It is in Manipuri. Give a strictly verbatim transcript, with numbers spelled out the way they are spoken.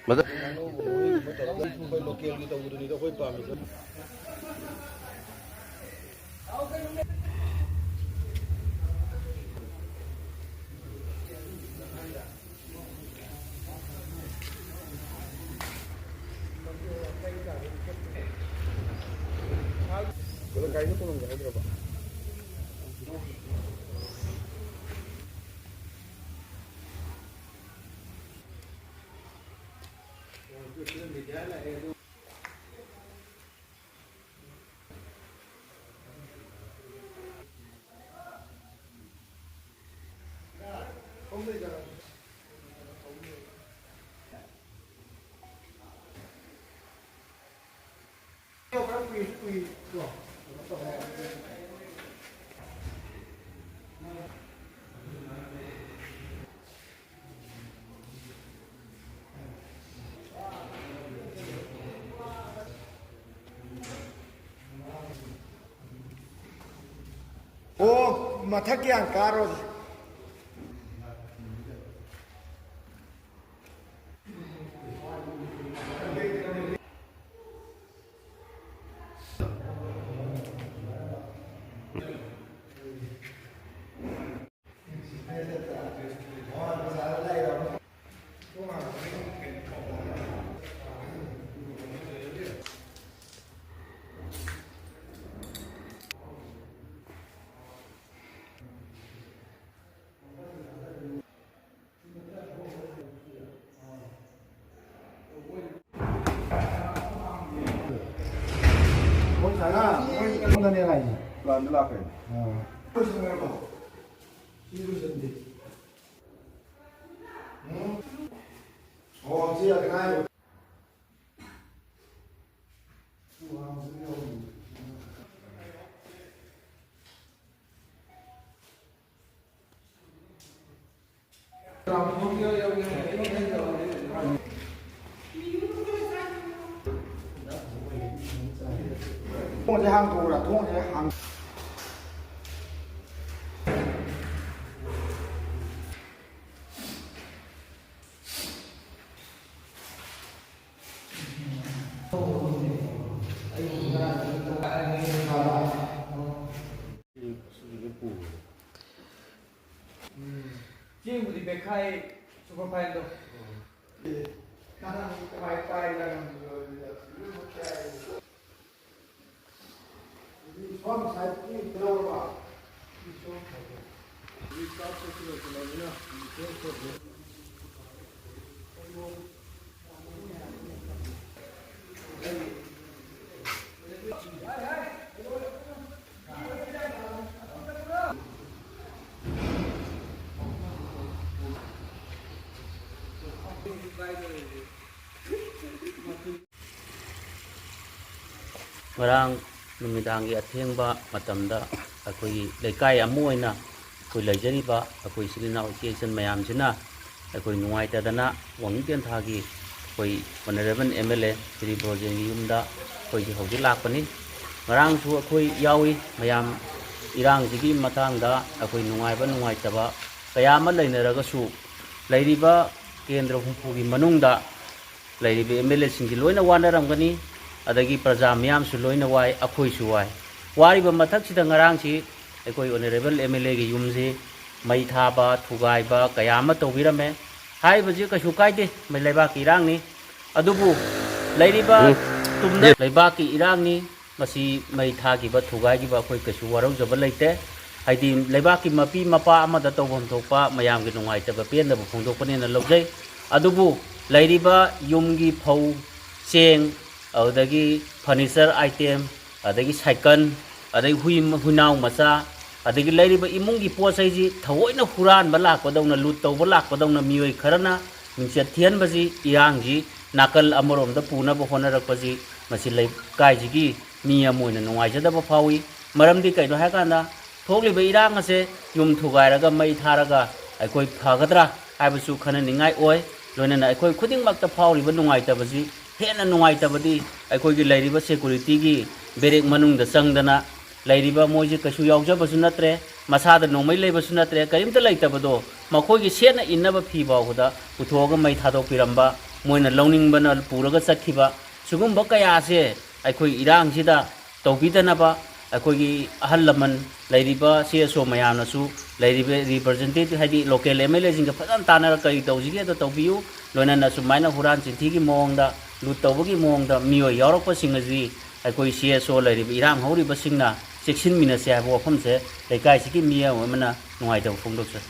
ꯕ꯭ꯔꯗꯔ꯫ ꯑꯩꯈꯣꯏ ꯂꯣꯀꯦꯜꯒꯤ ꯇꯧꯕꯗꯨꯅꯤꯗ ꯑꯩꯈꯣꯏ ꯄꯥꯝꯃꯤꯁꯦ꯫ ꯒꯥꯔꯤꯗꯣ ꯇꯣꯡꯍꯟꯒꯦ ꯍꯥꯏꯗ꯭ꯔꯕ? ꯑꯣ, ꯃꯊꯛ ꯀꯌꯥ ꯀꯥꯔꯣ? ꯃꯣꯏ ꯁꯥꯏꯅ, ꯃꯣꯏ ꯁꯣꯝꯗꯅꯦ ꯂꯥꯛꯏꯁꯦ꯫ ꯄ꯭ꯂꯥꯟꯗ ꯂꯥꯛꯈ꯭ꯔꯦ꯫ ꯑꯥ꯫ ꯂꯣꯏꯁꯤꯟꯈ꯭ꯔꯕꯣ? ꯁꯤ ꯂꯣꯏꯁꯤꯟꯗꯦ꯫ ꯎꯝ? ꯑꯣ, ꯁꯤ ꯌꯥꯗꯦ ꯍꯥꯏꯔꯣ? ꯊꯣꯡꯁꯦ ꯍꯥꯡꯗꯣꯛꯎꯔꯥ? ꯊꯣꯡꯁꯦ ꯍꯥꯡ- ꯆꯦꯡꯕꯨꯗꯤ ꯕꯦꯈꯥꯏ ꯁꯨꯄꯔ ꯐꯥꯏꯟꯗꯣ꯫ ꯉꯔꯥꯡ ꯅꯨꯃꯤꯗꯥꯡꯒꯤ ꯑꯊꯦꯡꯕ ꯃꯇꯝꯗ ꯑꯩꯈꯣꯏꯒꯤ ꯂꯩꯀꯥꯏ ꯑꯃ ꯑꯣꯏꯅ ꯑꯩꯈꯣꯏ ꯂꯩꯖꯔꯤꯕ ꯑꯩꯈꯣꯏ ꯏꯆꯤꯜ ꯏꯅꯥꯎ ꯏꯆꯦ ꯏꯆꯟ ꯃꯌꯥꯝꯁꯤꯅ ꯑꯩꯈꯣꯏ ꯅꯨꯡꯉꯥꯏꯇꯗꯅ ꯋꯥꯡꯖꯤꯡ ꯇꯦꯟꯊꯥꯒꯤ ꯑꯩꯈꯣꯏ honourable M L A Shri ꯕ꯭ꯔꯣꯖꯦꯟꯒꯤ ꯌꯨꯝꯗ ꯑꯩꯈꯣꯏꯁꯦ ꯍꯧꯖꯤꯛ ꯂꯥꯛꯄꯅꯤ꯫ ꯉꯔꯥꯡꯁꯨ ꯑꯩꯈꯣꯏ ꯌꯥꯎꯏ ꯃꯌꯥꯝ꯫ ꯏꯔꯥꯡꯁꯤꯒꯤ ꯃꯇꯥꯡꯗ ꯑꯩꯈꯣꯏ ꯅꯨꯡꯉꯥꯏꯕ ꯅꯨꯡꯉꯥꯏꯇꯕ ꯀꯌꯥ ꯑꯃ ꯂꯩꯅꯔꯒꯁꯨ, ꯂꯩꯔꯤꯕ ꯀꯦꯟꯗ꯭ꯔ ꯍꯨꯝꯐꯨꯒꯤ ꯃꯅꯨꯡꯗ ꯂꯩꯔꯤꯕ ꯑꯦꯝ ꯑꯦꯜ ꯑꯦꯁꯤꯡꯁꯤ ꯂꯣꯏꯅ ꯋꯥꯅꯔꯝꯒꯅꯤ, ꯑꯗꯒꯤ ꯄ꯭ꯔꯖꯥ ꯃꯤꯌꯥꯝꯁꯨ ꯂꯣꯏꯅ ꯋꯥꯏ, ꯑꯩꯈꯣꯏꯁꯨ ꯋꯥꯏ꯫ ꯋꯥꯔꯤꯕ ꯃꯊꯛꯁꯤꯗ ꯉꯔꯥꯡꯁꯤ ꯑꯩꯈꯣꯏ ꯑꯣꯅꯔꯦꯕꯜ ꯑꯦꯝ ꯑꯦꯜ ꯑꯦꯒꯤ ꯌꯨꯝꯁꯤ ꯃꯩ ꯊꯥꯕ, ꯊꯨꯒꯥꯏꯕ ꯀꯌꯥ ꯑꯃ ꯇꯧꯕꯤꯔꯝꯃꯦ꯫ ꯍꯥꯏꯔꯤꯕꯁꯤ ꯀꯩꯁꯨ ꯀꯥꯏꯗꯦ, ꯃꯩ ꯂꯩꯕꯥꯛꯀꯤ ꯏꯔꯥꯡꯅꯤ꯫ ꯑꯗꯨꯕꯨ ꯂꯩꯔꯤꯕ ꯎꯝ꯫ ꯇꯨꯡꯗ ꯂꯩꯕꯥꯛꯀꯤ ꯏꯔꯥꯡꯅꯤ꯫ ꯃꯁꯤ ꯃꯩ ꯊꯥꯈꯤꯕ, ꯊꯨꯒꯥꯏꯈꯤꯕ ꯑꯩꯈꯣꯏ ꯀꯩꯁꯨ ꯋꯥꯔꯧꯖꯕ ꯂꯩꯇꯦ꯫ ꯍꯥꯏꯗꯤ ꯂꯩꯕꯥꯛꯀꯤ ꯃꯄꯤ ꯃꯄꯥ ꯑꯃꯗ ꯇꯧꯐꯝ ꯊꯣꯛꯄ ꯃꯌꯥꯝꯒꯤ ꯅꯨꯡꯉꯥꯏꯇꯕ ꯄꯦꯟꯗꯕ ꯐꯣꯡꯗꯣꯛꯄꯅꯦꯅ ꯂꯧꯖꯩ꯫ ꯑꯗꯨꯕꯨ ꯂꯩꯔꯤꯕ ꯌꯨꯝꯒꯤ ꯐꯧ, ꯆꯦꯡ, ꯑꯗꯨꯗꯒꯤ furniture item, ꯑꯗꯒꯤ ꯁꯥꯏꯀꯜ, ꯑꯗꯒꯤ ꯍꯨꯏ, ꯍꯨꯏꯅꯥꯎ ꯃꯆꯥ, ꯑꯗꯒꯤ ꯂꯩꯔꯤꯕ ꯏꯃꯨꯡꯒꯤ ꯄꯣꯠ ꯆꯩꯁꯤ ꯊꯑꯣꯏꯅ ꯍꯨꯔꯥꯟꯕ ꯂꯥꯛꯄꯗꯧꯅ, ꯂꯨꯠ ꯇꯧꯕ ꯂꯥꯛꯄꯗꯧꯅ ꯃꯤꯑꯣꯏ ꯈꯔꯅ ꯃꯤꯡꯆꯠ ꯊꯤꯍꯟꯕꯁꯤ ꯏꯔꯥꯡꯒꯤ ꯅꯥꯀꯜ ꯑꯃꯔꯣꯝꯗ ꯄꯨꯅꯕ ꯍꯣꯠꯅꯔꯛꯄꯁꯤ ꯃꯁꯤ ꯂꯩꯀꯥꯏꯁꯤꯒꯤ ꯃꯤ ꯑꯃ ꯑꯣꯏꯅ ꯅꯨꯡꯉꯥꯏꯖꯗꯕ ꯐꯥꯎꯏ꯫ ꯃꯔꯝꯗꯤ ꯀꯩꯅꯣ ꯍꯥꯏꯀꯥꯟꯗ ꯊꯣꯛꯂꯤꯕ ꯏꯔꯥꯡ ꯑꯁꯦ ꯌꯨꯝ ꯊꯨꯒꯥꯏꯔꯒ ꯃꯩ ꯊꯥꯔꯒ ꯑꯩꯈꯣꯏ ꯐꯒꯗ꯭ꯔꯥ ꯍꯥꯏꯕꯁꯨ ꯈꯟꯅꯅꯤꯡꯉꯥꯏ ꯑꯣꯏ꯫ ꯂꯣꯏꯅꯅ ꯑꯩꯈꯣꯏ ꯈꯨꯗꯤꯡꯃꯛꯇ ꯐꯥꯎꯔꯤꯕ ꯅꯨꯡꯉꯥꯏꯇꯕꯁꯤ, ꯍꯦꯟꯅ ꯅꯨꯡꯉꯥꯏꯇꯕꯗꯤ ꯑꯩꯈꯣꯏꯒꯤ ꯂꯩꯔꯤꯕ ꯁꯦꯀꯨꯔꯤꯇꯤꯒꯤ ꯕꯦꯔꯦꯛ ꯃꯅꯨꯡꯗ ꯆꯪꯗꯅ ꯂꯩꯔꯤꯕ ꯃꯣꯏꯁꯦ ꯀꯩꯁꯨ ꯌꯥꯎꯖꯕꯁꯨ ꯅꯠꯇ꯭ꯔꯦ, ꯃꯁꯥꯗ ꯅꯣꯡꯃꯩ ꯂꯩꯕꯁꯨ ꯅꯠꯇ꯭ꯔꯦ, ꯀꯔꯤꯝꯇ ꯂꯩꯇꯕꯗꯣ ꯃꯈꯣꯏꯒꯤ ꯁꯦꯠꯅ ꯏꯟꯅꯕ ꯐꯤ ꯐꯥꯎꯕꯗ ꯄꯨꯊꯣꯛꯑꯒ ꯃꯩ ꯊꯥꯗꯣꯛꯄꯤꯔꯝꯕ, ꯃꯣꯏꯅ ꯂꯧꯅꯤꯡꯕꯅ ꯄꯨꯔꯒ ꯆꯠꯈꯤꯕ, ꯁꯤꯒꯨꯝꯕ ꯀꯌꯥꯁꯦ ꯑꯩꯈꯣꯏ ꯏꯔꯥꯡꯁꯤꯗ ꯇꯧꯕꯤꯗꯅꯕ ꯑꯩꯈꯣꯏꯒꯤ ꯑꯍꯜ ꯂꯃꯟ ꯂꯩꯔꯤꯕ ꯁꯤ ꯑꯦꯁ ꯑꯣ ꯃꯌꯥꯝꯅꯁꯨ ꯂꯩꯔꯤꯕ ꯔꯤꯄ꯭ꯔꯖꯦꯟꯇꯦꯇꯤꯚ, ꯍꯥꯏꯗꯤ ꯂꯣꯀꯦꯜ ꯑꯦꯝ ꯑꯦꯜ ꯑꯦꯁꯤꯡꯒ ꯐꯖꯅ ꯇꯥꯟꯅꯔꯒ ꯀꯔꯤ ꯇꯧꯁꯤꯒꯦꯗꯣ ꯇꯧꯕꯤꯌꯨ꯫ ꯂꯣꯏꯅꯅ ꯁꯨꯃꯥꯏꯅ ꯍꯨꯔꯥꯟ ꯆꯤꯟꯊꯤꯒꯤ ꯃꯑꯣꯡꯗ, ꯂꯨꯠ ꯇꯧꯕꯒꯤ ꯃꯑꯣꯡꯗ ꯃꯤꯑꯣꯏ ꯌꯥꯎꯔꯛꯄꯁꯤꯡ ꯑꯁꯤ ꯑꯩꯈꯣꯏ ꯁꯤ ꯑꯦꯁ ꯑꯣ ꯂꯩꯔꯤꯕ ꯏꯔꯥꯡ ꯍꯧꯔꯤꯕꯁꯤꯡꯅ ꯆꯦꯛꯁꯤꯟꯃꯤꯟꯅꯁꯤ ꯍꯥꯏꯕ ꯋꯥꯐꯝꯁꯦ ꯂꯩꯀꯥꯏꯁꯤꯒꯤ ꯃꯤ ꯑꯃ ꯑꯃꯅ ꯅꯨꯡꯉꯥꯏꯇꯕ ꯐꯣꯡꯗꯣꯛꯆꯔꯤ꯫